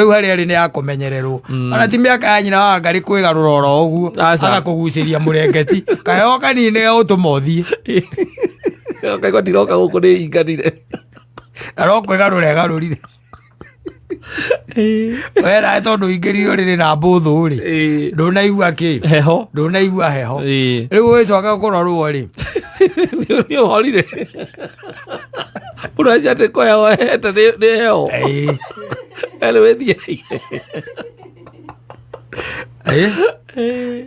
Rĩu harĩa arĩ nĩ ya kũmenyererwo. Ona ti mĩaka ya nyina wa Ngarĩ kwĩgarũra oro ũguo. Aca. Agakũgucĩria mũrengeti. Kaheo kanini gagũtũma ũthiĩ. Kaigua ndiroka gũkũ nĩ inganire. Na no kwĩgarũra ĩgarũrire. We nawe tondũ ingĩrire ũrĩrĩ na mbũthũ rĩ. Ndũnaigua kĩ? Heho. Ndũnaigua heho. Rĩu ũgĩcoka kũrorwo rĩ. Nĩ ũhorire. Mũndũ acio atĩ kũheho hete nĩ heho. Anyway, thiĩ.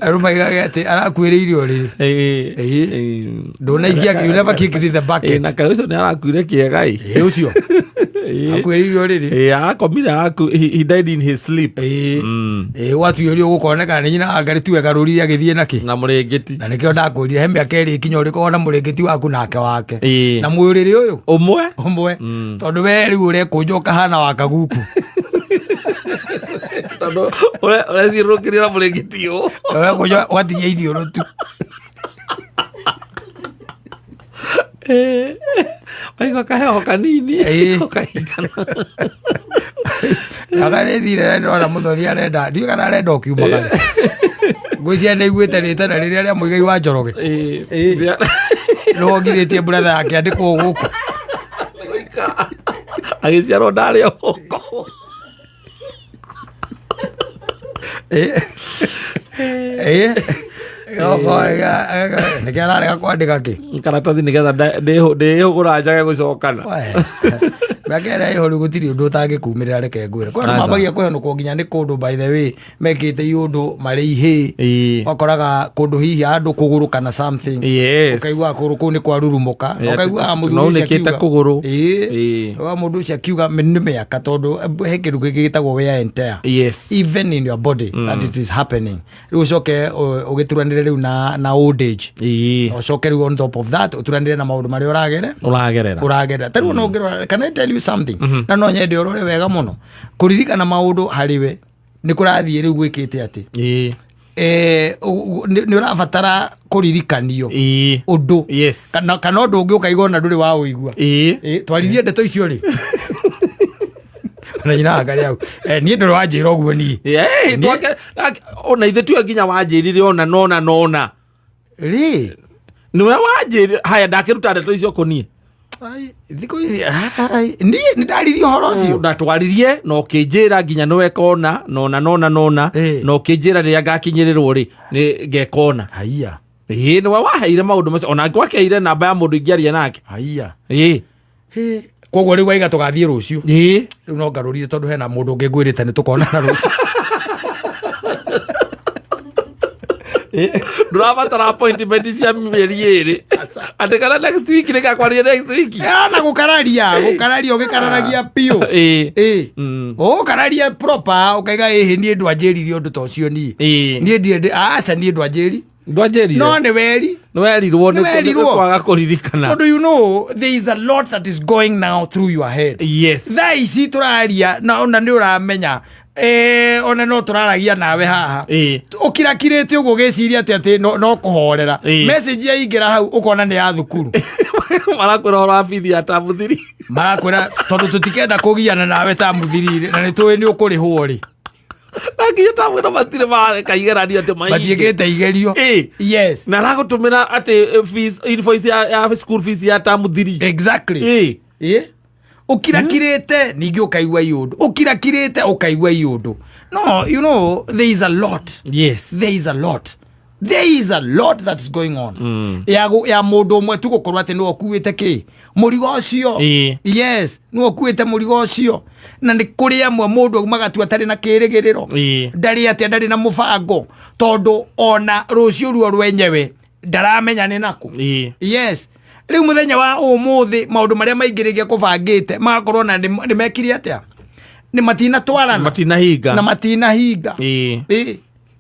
Andũ maigaga atĩ arakuĩrĩire ũrĩrĩ. Ndũnaikia, you never kicked the bucket. Na kaĩ ũcio nĩ arakuire kĩega ĩ. Ĩ ũcio. Akuĩrĩire ũrĩrĩ. Ĩ arakomire araku he died in his sleep. Ĩ. Ĩ gwatuĩrio gũkonekana nĩ nyina wa Ngarĩ tiwe garũrire agĩthiĩ nakĩ. Na mũrĩngĩti. Na nĩkĩo ndakwĩrire he mĩaka ĩrĩ ikinya ũrĩkorwo na mũrĩngĩti waku nake wake. Ĩ. Na mwĩ ũrĩrĩ ũyũ. Ũmwe. Ũmwe. Tondũ we rĩu ũrekũnja ũkahana wa kaguku. Tondũ ũrethiũrũrũkĩria na mũrĩngĩti ũyũ. Ũrekũnja ũgatigia iniũrũ tu. Waigua kaheho kanini. Ũkahingana. Agarĩthire na ndĩrona mũthoni arenda ndiũĩ kana arenda ũkiumagare. Ngwĩciria nĩ aiguĩte rĩtana rĩrĩa rĩa Mũigai wa Njoroge. Nĩwe ũngirĩtie brother yake andĩkwo gũkũ. Agĩciarwo ndarĩ o gũkũ. Nĩkĩo ararega kwandĩka kĩ? Karatathi nĩgetha ndĩhũgũra njage gũcokana. Mĩaka ĩrĩa ĩho rĩu gũtirĩ ũndũ ũtangĩkumĩrĩra reke ngwĩre. Kwĩ andũ Aca. mambagia kũhenũkwo nginya nĩ kũndũ by the way mekĩte iũndũ marĩ ihĩĩ. Ũgakoraga kũndũ hihi handũ kũgũrũ kana something. Ũkaigua kũgũrũ kũu nĩ kwarurumũka. Ũkaigua mũthuri ũcio Nĩwaunĩkĩte akiuga. kũgũrũ. Ũkaigua mũndũ ũcio akiuga nĩ mĩaka tondũ he kĩndũ kĩngĩ gĩtagwo wear and tear. Even in your body that it is happening. Rĩu ũcoke ũgĩturanĩre rĩu na old age. Na ũcoke rĩu on top of that ũturanĩre na maũndũ marĩa ũragere. Ũragerera. Ũragerera. Ta rĩu ona ũngĩrora, can I tell you something? Na no nyende ũrore wega mũno. Kũririkana maũndũ harĩ we nĩ kũrathiĩ rĩu gwĩkĩte atĩ. Nĩ ũrabatara kũririkanio ũndũ. Kana ũndũ ũngĩ ũkaigua ona ndũrĩ wa ũigua. Twaririe ndeto icio rĩ. Na nyina wa Ngarĩ hau. Niĩ ndũrĩ wanjĩra ũguo niĩ. Ona ithuĩ tiwe nginya wanjĩrire ona nona nona. Rĩ. Nĩwe wanjĩrire, haya ndakĩruta ndeto icio kũ niĩ? Ai, thikũ ici, ai, niĩ nĩ ndaririe ũhoro ũcio. Ndatwaririe na ũkĩnjĩra nginya nĩ weka ona nona nona nona na ũkĩnjĩra rĩrĩa ngakinyĩrĩrwo rĩ nĩ ngeka ona. Haiya. Ĩĩ nĩwe waheire maũndũ macio ona ngwakeire namba ya mũndũ ingĩaria nake. Haiya. Ĩĩ. Hĩ. Koguo rĩu waiga tũgathiĩ rũciũ. Ĩĩ. Rĩu no ngarũrire tondũ hena mũndũ ũngĩ ngwĩrĩte nĩ tũkonana rũciũ. Ndũrabatara appointment cia mĩeri ĩrĩ. Atĩ kana next week nĩ ngakwaria next week. Na gũkararia, gũkararia ũgĩkararagia biũ. Ĩĩ. Ũgũkararia proper ũkaiga ĩhĩ niĩ ndwanjĩririe ũndũ ta ũcio niĩ. Niĩ ndirĩ aca niĩ ndwanjĩri. Ndwanjĩrire. No nĩ weri. Nĩ werirwo Nĩ werirwo. kwaga kũririkana. Tondũ you know there is a lot that is going now through your head. Yes. Thaa ici tũraria na ona nĩ ũramenya ona no tũraragia nawe haha. Ũkirakirĩte ũguo ũgĩciria atĩ atĩ no kũhorera. Message yaingĩra hau ũkona nĩ ya thukuru. Marakwĩra ũhoro wa bithi ya tamuthiri. Marakwĩra tondũ tũtikenda kũgiana nawe tamuthiri na nĩ tũĩ nĩ ũkũrĩhwo rĩ. Na nginya tamwĩra matirĩ mareka igeranio atĩ mahinge. Matiĩkĩte igerio. Yes. Na aragũtũmĩra atĩ fees, invoice ya school fees ya tamuthiri. Exactly. Ũkirakirĩte ningĩ ũkaigua iũndũ. Ũkirakirĩte ũkaigua iũndũ. No, you know, there is a lot. Yes. There is a lot. There is a lot that is going on. Ya ya mũndũ ũmwe tu gũkorwo atĩ nĩwe ũkuĩte kĩ? Mũrigo ũcio. Yes, nĩwe ũkuĩte mũrigo ũcio. Na nĩ kũrĩ amwe mũndũ aumaga tu atarĩ na kĩrĩgĩrĩro. Ndarĩ atĩa, ndarĩ na mũbango. Tondũ ona rũciũ ruo rwenyewe ndaramenya nĩ nakũ. Yes. Rĩu mũthenya wa ũmũthĩ maũndũ marĩa maingĩ rĩngĩ ekũbangĩte magakorwo na nĩ mekire atĩa? Nĩ matinatwarana. Matinahinga. Na matinahinga.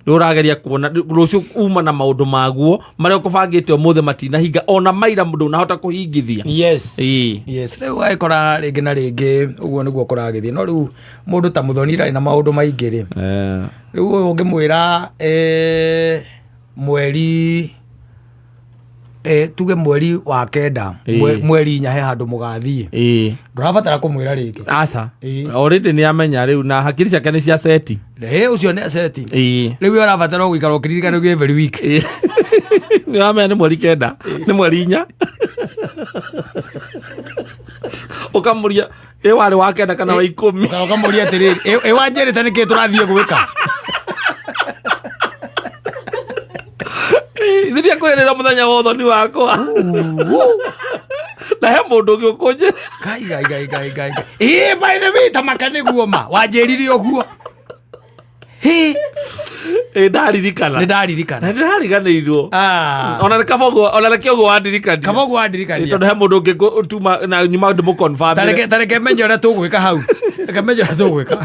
Rĩu ũrageria kuona rũciũ uma na maũndũ maguo marĩa ũkũbangĩte ũmũthĩ matinahinga ona maira ndũnahota kũhingithia. Yes. Yes. Rĩu ũgagĩkora rĩngĩ na rĩngĩ ũguo nĩguo kũragĩthiĩ. No rĩu mũndũ ta Mũthoni ndarĩ na maũndũ maingĩ rĩ. Rĩu ũyũ ũngĩmwĩra mweri Tuge mweri wa 9, mweri 4 he handũ mũgathiĩ. Ndũrabatara kũmwĩra rĩngĩ. Aca. Ĩĩ. Already nĩ amenya rĩu na hakiri ciake nĩ cia seti. Ũcio nĩ aceti. Rĩu we ũrabatara gũikara ũkĩririkana every week. Nĩ ũramenya nĩ mweri 9, nĩ mweri 4, ũkamũria ĩ warĩ wa 9 kana wa 10. Ũkamũria atĩrĩrĩ, ĩ wanjĩrĩte nĩkĩ tũrathiĩ gwĩka? Ithiria kwĩrĩra mũthenya wa ũthoni wakwa na he mũndũ ũngĩ ũkũnjĩra. Ngai ngai ngai ngai ngai ngai. Ĩ, by the way, ta maka nĩguo ma wanjĩrire ũguo. Hĩ. Ĩ, ndaririkana. Nĩ ndaririkana. Na ndĩrariganĩirwo. Ah. Ona nĩ kaba ũguo, ona nĩkĩo ũguo wandirikania. Kaba ũguo wandirikania. Tondũ he mũndũ ũngĩ tuma na nyuma ndĩmũ-confirm. Tareke menye ũrĩa tũgwĩka hau. Reke menye ũrĩa tũgwĩka.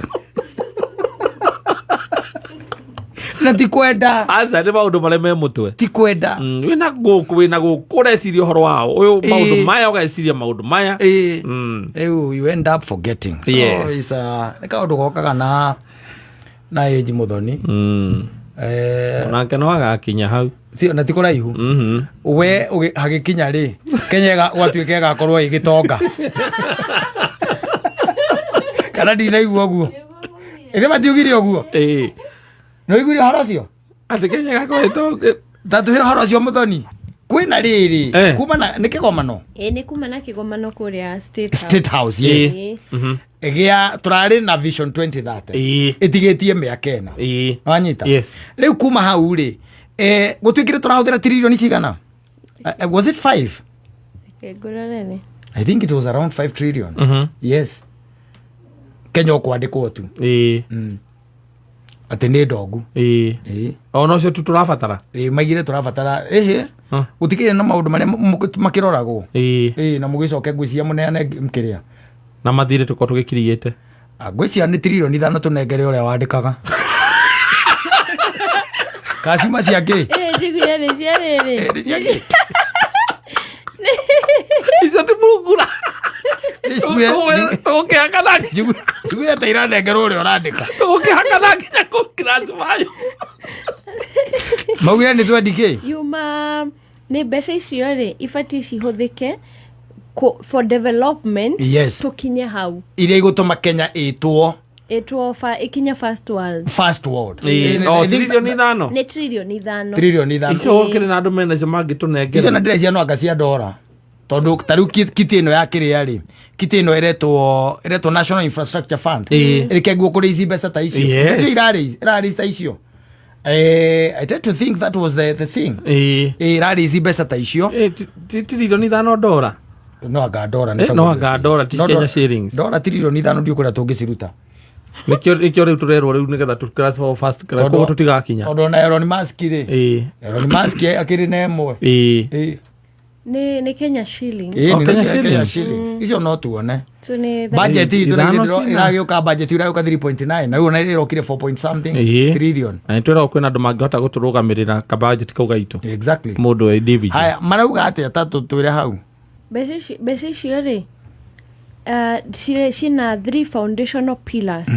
Na ti kwenda. Aca, nĩ maũndũ marĩa me mũtwe. Ti kwenda. Wĩna gũkũ, wĩna gũkũ ũreciria ũhoro wao ũyũ, maũndũ maya ũgeciria maũndũ maya. Rĩu you end up forgetting. So Yes. it's a, nĩ kaũndũ gokaga na age, mũthoni. Onake no agakinya hau. Na ti kũraihu. We hagĩkinya rĩ, Kenya gwatuĩka ĩgakorwo ĩgĩtonga kana ndinaigua ũguo? Ĩrĩ matiugire ũguo? Ĩĩ. Nĩ ũiguire ũhoro ũcio? Atĩ Kenya ĩgakorwo ĩtonge? Ta tũhe ũhoro ũcio, mũthoni. Kwĩna rĩrĩ kuma na nĩ kĩgomano. Ĩ, nĩ kuma na kĩgomano kũrĩa State House. State House, yes. Ĩ. Gĩa tũrarĩ na Vision 2030 ĩtigĩtie mĩaka 4. Wanyita? Yes. Rĩu kuma hau rĩ, gũtuĩkire tũrahũthĩra tiririoni cigana? Was it 5? Reke ngũrorere. I think it was around 5 trillion. Yes, Kenya ũkwandĩkwo tu atĩ nĩ ndongu. Ĩ. Ona ũcio tu tũrabatara. Ĩ, maigire tũrabatara ĩhĩ. Gũtikĩrĩ na maũndũ marĩa makĩroragwo. Ĩ, na mũgĩcoke ngwĩciria mũneane kĩrĩa. Na mathirĩ tũkorwo tũgĩkirigĩte. Ah, ngwĩciria nĩ tiririoni 5 tũnengere ũrĩa wandĩkaga kacuma cia kĩ. Ĩ, njiguire nĩ cia rĩrĩ. Nĩ cia kĩ? Icio ti murungura. Tũgũkĩhakana. Njiguire ta iranengerwo ũrĩa ũrandĩka. Tũgũkĩhakana nginya kũ mayo. Maugire nĩ twendi kĩ. Yuma nĩ mbeca icio rĩ, ibatiĩ cihũthĩke for development. Tũkinye hau. Iria igũtũma Kenya ĩtwo ĩtwo ĩkinye first world. First world. O tiririoni 5. Nĩ tiririoni 5. Tiririoni 5. Icio gũkĩrĩ na andũ mena icio mangĩtũnengera. Icio na ndĩreciria no anga cia ndora, tondũ ta rĩu kiti ĩno ya kĩrĩa rĩ, kiti ĩno ĩretwo National Infrastructure Fund. Ĩrĩkenguo kũrĩ ici mbeca ta icio. Icio irarĩ ta icio. I tend to think that was the thing. Ĩrarĩ ici mbeca ta icio. Ti tiririoni 5 ndora? No anga ndora nĩ No anga ndora, ti No Kenya shillings. Ndora tiririoni 5 ndiũ kũrĩa tũngĩciruta. Nĩkĩo rĩu tũrerwo rĩu nĩgetha tũ classify first class, koguo tũtigakinya. Tondũ ona Elon Musk rĩ, Elon Musk akĩrĩ na ĩmwe. Nĩ Kenya shilling. Ĩ, Oh, nĩ Kenya Kenya shillings. shillings icio no tuone. So nĩ Budget itũ Ithano na cina. ĩragĩũka, budget ĩragĩũka 3.9, na rĩu ona ĩrokire 4 point something trillion. Na nĩtwĩragwo kwĩna andũ mangĩhota gũtũrũgamĩrĩra kabudget kau gaitũ. Mũndũ wa individual. Haya, marauga atĩa? Ta tũtwĩre hau. Mbeca icio rĩ, cina three foundational pillars.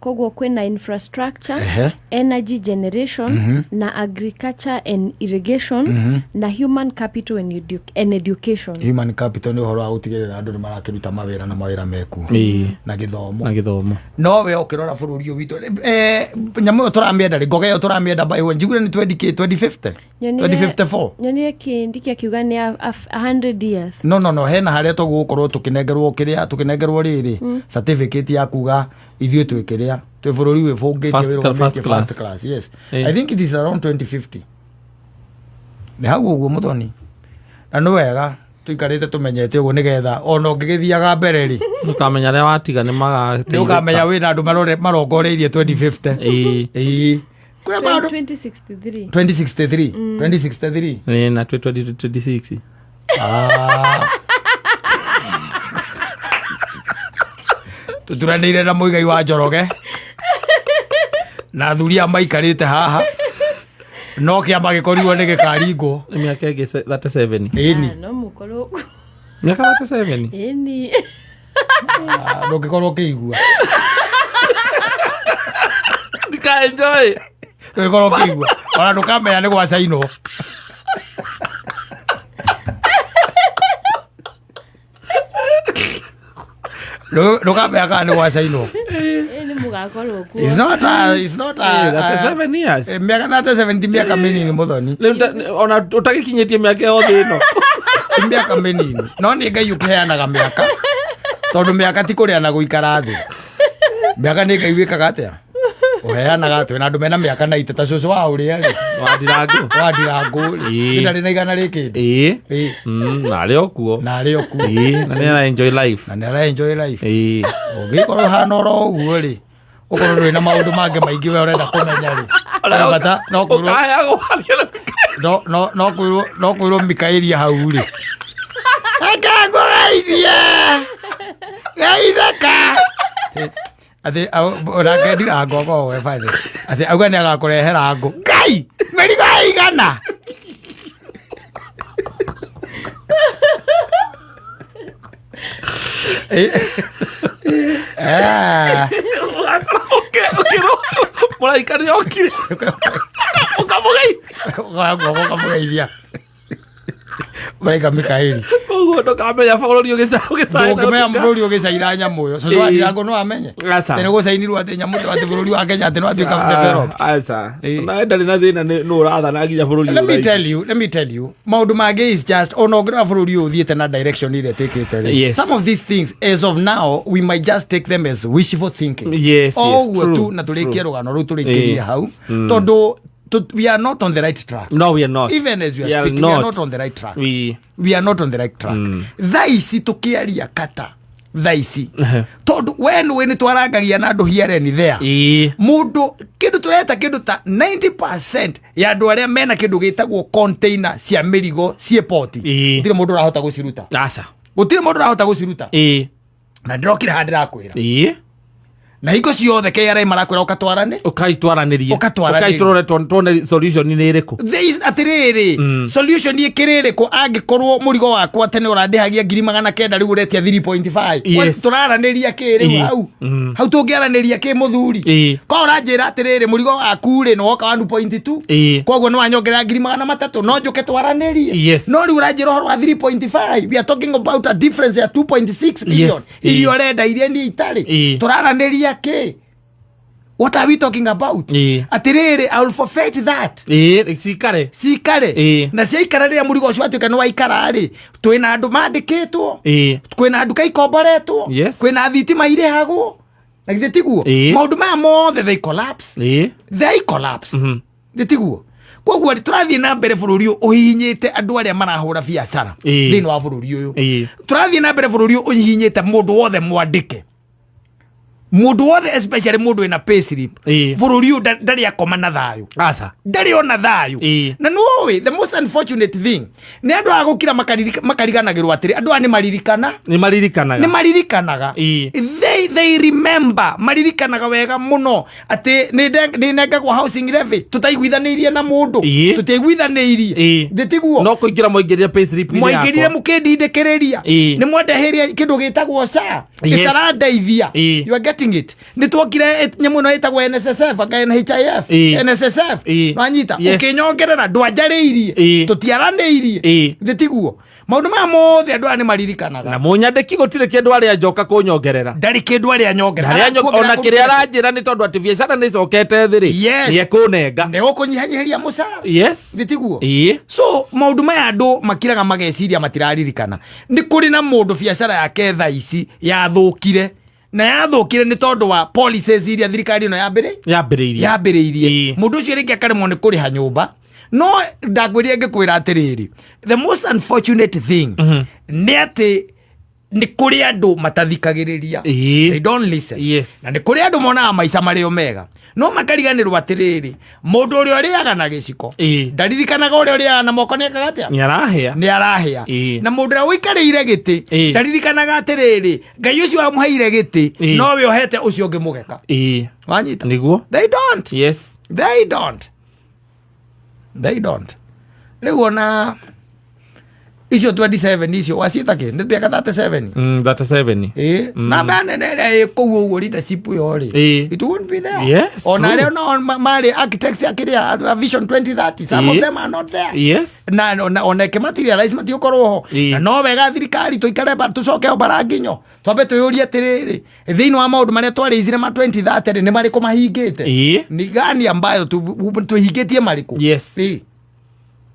Koguo kwĩna infrastructure, energy generation na agriculture and irrigation, na human capital and education. Human capital nĩ ũhoro wa gũtigĩrĩra andũ nĩ marakĩruta mawĩra na mawĩra mekuo na gĩthomo. Na gĩthomo. No we ũkĩrora bũrũri ũyũ witũ, nyamũ ĩyo tũramĩenda rĩ, ngoga ĩyo tũramĩenda by when? Njiguire nĩ 20 2050, 2054. Nyonire kĩndiki akiuga nĩ a 100 years. No, hena harĩa tũgũkorwo tũkĩnengerwo kĩrĩa, tũkĩnengerwo rĩrĩ certificate ya kuga ithuĩ twĩ kĩrĩa, twĩ bũrũri wĩbũngĩtie, wĩrũgamĩtie. First class. First class, yes. I think it is around 2050, nĩ hau ũguo, mũthoni. Na nĩ wega tũikarĩte tũmenyete ũguo nĩgetha ona ũngĩgĩthiaga mbere rĩ, Nĩũkamenya arĩa watiga nĩ nĩ ũkamenya wĩna andũ marongoreirie 2050. Ĩĩ. Kwĩ maũndũ 2063. 2063, 2063. Ĩĩ, na twĩ 2026. Ah. Tũturanĩire na Mũigai wa Njoroge na athuri aya maikarĩte haha, no kĩama gĩkorirwo nĩ gĩkaringwo. Nĩ mĩaka ĩngĩ 37. Ĩni. Ah, no mũkorwo Mĩaka 37. Ĩni. Ah, ndũngĩkorwo ũkĩigua. Ndika enjoy. Ndũngĩkorwo ũkĩigua, ona ndũkamenya nĩ gwacainwo. Ndũkamenya kana nĩ gwacainwo. Ĩ, nĩ mũgakorwo kuo. It's not a, it's not a, 37 years. Mĩaka 37 ti mĩaka mĩnini, mũthoni. Rĩu ona ũtagĩkinyĩtie mĩaka yothe ĩno. Ti mĩaka mĩnini, no nĩ Ngai ũkĩheanaga mĩaka, tondũ mĩaka ti kũrĩa na gũikara thĩ. Mĩaka nĩ Ngai wĩkaga atĩa, ũheanaga. Twĩna andũ mena mĩaka na ite ta cũcũ wa ũrĩa rĩ. Wandirangũ. Wandirangũ rĩ. Ndarĩ na 100 rĩ kĩndũ. Ĩĩ. Na arĩ o kuo. Na arĩ o kuo. Ĩĩ, na nĩ ara enjoy life. Na nĩ ara enjoy life. Ĩĩ. Ũngĩkorwo hana oro ũguo rĩ, ũkorwo ndũrĩ na maũndũ mangĩ maingĩ we ũrenda kũmenya rĩ, he bata no kwĩrwo. Ũkaheagwo waria na No no no kwĩrwo, no kwĩrwo Mikaeli hau rĩ, akangũgeithie geithĩka atĩ nake Ndirango akoragwo we bani atĩ auga nĩ agakũrehera ngũ. Ngai mĩrigo ya 100. Ũkĩrwo mũraika nĩ okire, ũkamũgeithia. Ũkamũgeithia mũraika Mikaeli. Koguo ndũkamenya bũrũri ũgĩcaina. Ndũngĩmenya bũrũri ũgĩcaina nyamũ ĩyo. Cũcũ wa Ndirango no amenye? Aca. Atĩ nĩ gũcainirwo atĩ nyamũ ĩyo, atĩ bũrũri wa Kenya atĩ no atuĩka developed? Aca. Ĩĩ. Nawe ndarĩ na thĩna, nĩ ũrathana nginya bũrũri Let me ũyũ thaa ici. tell you, let me tell you, maũndũ mangĩ is just, ona ũngĩrora bũrũri ũyũ ũthiĩte na direction ĩrĩa ĩtĩkĩte rĩ, some of these things as of now we might just take them as wishful thinking. Yes, O ũguo true, tu na tũrĩkie true. rũgano rũu, tũrĩkĩrie hau, tondũ we are not on the right track. No, we are not. Even as we are We are speaking, we are not. not on the right track. We We are not on the right track thaa ici tũkĩaria, kata thaa ici, tondũ we nĩwe nĩ twarangagia na andũ here and there. Mũndũ kĩndũ tũreta kĩndũ ta 90% ya andũ arĩa mena kĩndũ gĩtagwo container cia mĩrigo ciĩ poti, gũtirĩ mũndũ ũrahota gũciruta. Aca. Gũtirĩ mũndũ ũrahota gũciruta. Na ndĩrokire haha ndĩrakwĩra, na hingo ciothe KRA marakwĩra ũkatwarane. Ũkaitwaranĩrie. Ũkatwaranĩrie. Ũkaitũrore tuone solution nĩ ĩrĩkũ. There is, atĩrĩrĩ, solution ĩkĩrĩrĩkũ angĩkorwo mũrigo wakwa tene ũrandĩhagia 900,000, rĩu ũretia 3.5? Tũraranĩria kĩ rĩu? Hau hau tũngĩaranĩria kĩ, mũthuri? Ko ũranjĩra atĩrĩrĩ, mũrigo waku rĩ, nĩ woka 1.2, koguo nĩ wanyongerera 300,000, no njũke twaranĩrie. No rĩu ũranjĩra ũhoro wa 3.5, we are talking about a difference ya 2.6 million iria ũrenda, iria niĩ itarĩ. Tũraranĩria kĩ? What are we talking about? Atĩrĩrĩ, I will forfeit that. Ĩĩ, cikare. Cikare. Na ciaikara, rĩrĩa mũrigo ũcio watuĩka nĩ waikara rĩ, twĩna andũ mandĩkĩtwo, kwĩna nduka ikomboretwo, kwĩna thitima irĩhagwo, na githĩ tiguo? Maũndũ maya mothe, they collapse. They collapse. Githĩ tiguo? Koguo rĩ, tũrathiĩ na mbere bũrũri ũyũ ũhihinyĩte andũ arĩa marahũra biacara thĩinĩ wa bũrũri ũyũ. Tũrathiĩ na mbere bũrũri ũyũ ũhihinyĩte mũndũ wothe mwandĩke, mũndũ wothe, especially mũndũ wĩna payslip. Bũrũri ũyũ ndarĩ akoma na thayũ. Aca. Ndarĩ ona thayũ. Na nĩũĩ, the most unfortunate thing nĩ andũ aya gũkira makariganagĩrwo atĩrĩ, andũ aya nĩ maririkana. Nĩ maririkanaga. Nĩ maririkanaga. They remember, maririkanaga wega mũno atĩ nĩ nengagwo housing levy tũtaiguithanĩirie na mũndũ. Tũtiaiguithanĩirie. Thĩ tiguo? No kũingĩra mwaingĩrire payslip-inĩ Mwaingĩrire yakwa. mũkĩndindĩkĩrĩria. Nĩ mwandehĩrie kĩndũ gĩtagwo SHA ĩtarandeithia. You are getting it? Nĩ twokire nyamũ ĩno ĩtagwo NSSF anga NHIF. NSSF. Wanyita? Ũkĩnyongerera, ndwanjarĩirie. Tũtiaranĩirie. Thĩ tiguo? Maũndũ maya mothe andũ aya nĩ maririkanaga. Na mũnyandĩki gũtirĩ kĩndũ arĩa njoka kũnyongerera. Ndarĩ kĩndũ arĩa nyongerera. Harĩa ona kĩrĩa aranjĩra nĩ tondũ atĩ biacara nĩ icokete thĩ rĩ, nĩ ekũnenga. Nĩ ũkũnyihanyihĩria mũcara. Thĩ tiguo? So maũndũ maya andũ makiraga mageciria matiraririkana. Nĩ kũrĩ na mũndũ biacara yake thaa ici yathũkire, na yathũkire nĩ tondũ wa policies iria thirikari ĩno yambĩrĩirie. Yambĩrĩirie. Mũndũ ũcio rĩngĩ akaremwo nĩ kũrĩha nyũmba. No ndakwĩrire, ngĩkwĩra atĩrĩrĩ, the most unfortunate thing nĩ atĩ nĩ kũrĩ andũ matathikagĩrĩria. They don't listen. Na nĩ kũrĩ andũ monaga maica marĩ o mega, no makariganĩrwo atĩrĩrĩ, mũndũ ũrĩa ũrĩaga na gĩciko ndaririkanaga ũrĩa ũrĩaga na moko nĩ ekaga atĩa. Nĩ arahĩa. Nĩ arahĩa. Na mũndũ ũrĩa ũikarĩire gĩtĩ ndaririkanaga atĩrĩrĩ, Ngai ũcio wamũheire gĩtĩ nowe ũhete ũcio ũngĩ mũgeka. Wanyita? Nĩguo. They don't. They don't, they don't. Rĩu ona Icio 27 icio waciĩta kĩ nĩ mĩaka 37. 37. Ĩ, namba nene ĩrĩa ĩ kũu ũguo leadership ĩyo rĩ, Ĩ. it won't be there. Yes, Ona true. arĩa no marĩ architects akĩrĩa a Vision 2030, some of Ĩ. them are not there. Yes. Na ona ĩkĩmaterialize matiũkorwo ho. Ĩ. Na no wega thirikari tũikare tũcoke o baranginyo twambe twĩyũrie atĩrĩrĩ, thĩinĩ wa maũndũ marĩa twarĩizire ma 2030 rĩ, nĩ marĩkũ mahingĩte? Ĩ. Nĩ gani ambayo twĩhingĩtie marĩkũ? Yes. Ĩ.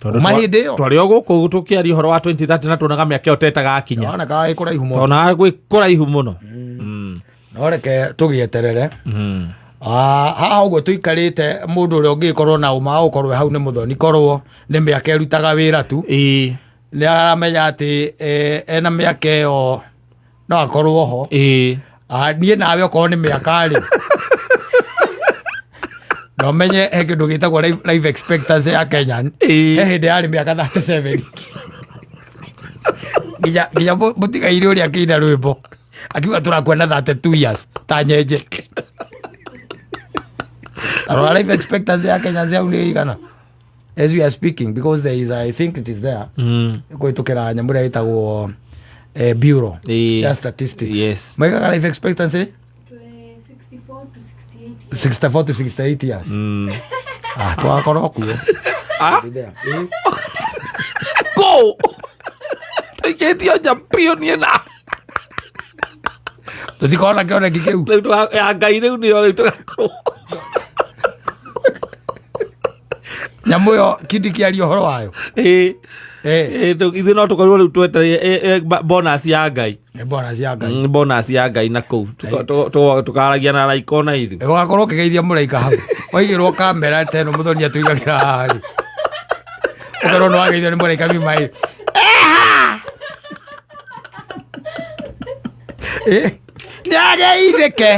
Tondũ Kuma hĩndĩ ĩyo. Twarĩ o gũkũ tũkĩaria ũhoro wa 2030 na tuonaga mĩaka ĩyo tetagakinya. Ona kaĩ kũraihu mũno. Tonaga gwĩ kũraihu mũno. No reke tũgĩeterere. Ah, haha ũguo tũikarĩte mũndũ ũrĩa ũngĩkorwo na ũma wa gũkorwo hau nĩ mũthoni, korwo nĩ mĩaka ĩrutaga wĩra tu. Ĩ. Nĩ aramenya atĩ ena mĩaka ĩyo no akorwo ho. Ĩ. Ah, niĩ nawe okorwo nĩ mĩaka rĩ, no menye he kĩndũ gĩtagwo life expectancy ya Kenyan. Ĩ. He hĩndĩ yarĩ mĩaka 37, nginya mũtigairĩ ũrĩa akĩina rwĩmbo akiuga tũrakua na 32 years ta nyenje. Tarora life expectancy ya Kenyans hau nĩ igana as we are speaking, because there is, I think it is there, kũhĩtũkĩra nyamũ ĩrĩa ĩtagwo bureau Ĩ. ya statistics. Yes. Maigaga life expectancy 64 to 68. 64 to 68 years. Ah, twakorwo kuo. Ah? Kũ tũikĩtio nja biũ niĩ na Tũtikona kĩoneki kĩu. Rĩu ya Ngai rĩu nĩyo rĩu tũgakorwo. Nyamũ ĩyo kindi kĩaria ũhoro wayo. Ĩ. Eh. Ĩ, ithuĩ no tũkorirwo rĩu twetereire bonus ya Ngai. Nĩ bonus ya Ngai. Bonus ya Ngai na kũu tũkaragia na araika ona ithuĩ. Ũgakorwo ũkĩgeithia mũraika hau waigĩrwo kamera ta ĩno mũthoni atũigagĩra haha rĩ, ũkerwo nĩ wageithio nĩ mũraika mimaĩ. Nĩageithĩke.